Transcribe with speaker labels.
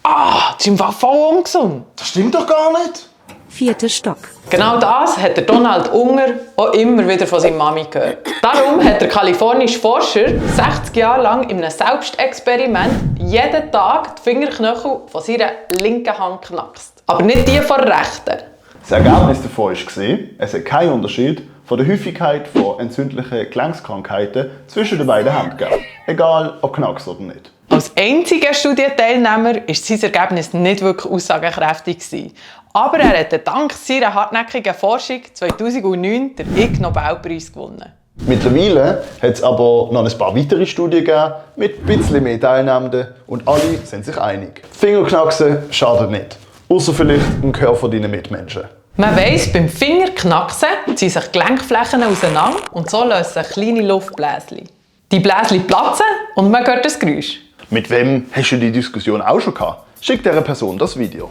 Speaker 1: das ist im Fall voll ungesund.
Speaker 2: Das stimmt doch gar nicht.
Speaker 3: 4. Stock.
Speaker 1: Genau das hat der Donald Unger auch immer wieder von seiner Mami gehört. Darum hat der kalifornische Forscher 60 Jahre lang in einem Selbstexperiment jeden Tag die Fingerknöchel von seiner linken Hand geknackst. Aber nicht die von der rechten.
Speaker 2: Das Ergebnis davon war, es hat keinen Unterschied von der Häufigkeit von entzündlichen Gelenkskrankheiten zwischen den beiden Händen gegeben. Egal ob Knacks oder nicht.
Speaker 1: Als einziger Studienteilnehmer war sein Ergebnis nicht wirklich aussagekräftig. Aber er hat dank seiner hartnäckigen Forschung 2009 den Ig-Nobelpreis gewonnen.
Speaker 2: Mittlerweile hat es aber noch ein paar weitere Studien gegeben mit ein bisschen mehr Teilnehmenden und alle sind sich einig. Fingerknacksen schadet nicht. Außer vielleicht im Gehör von deinen Mitmenschen.
Speaker 1: Man weiss, beim Fingerknacksen ziehen sich die Gelenkflächen auseinander und so lösen kleine Luftbläschen. Die Bläschen platzen und man hört das Geräusch.
Speaker 2: Mit wem hast du die Diskussion auch schon gehabt? Schick dieser Person das Video.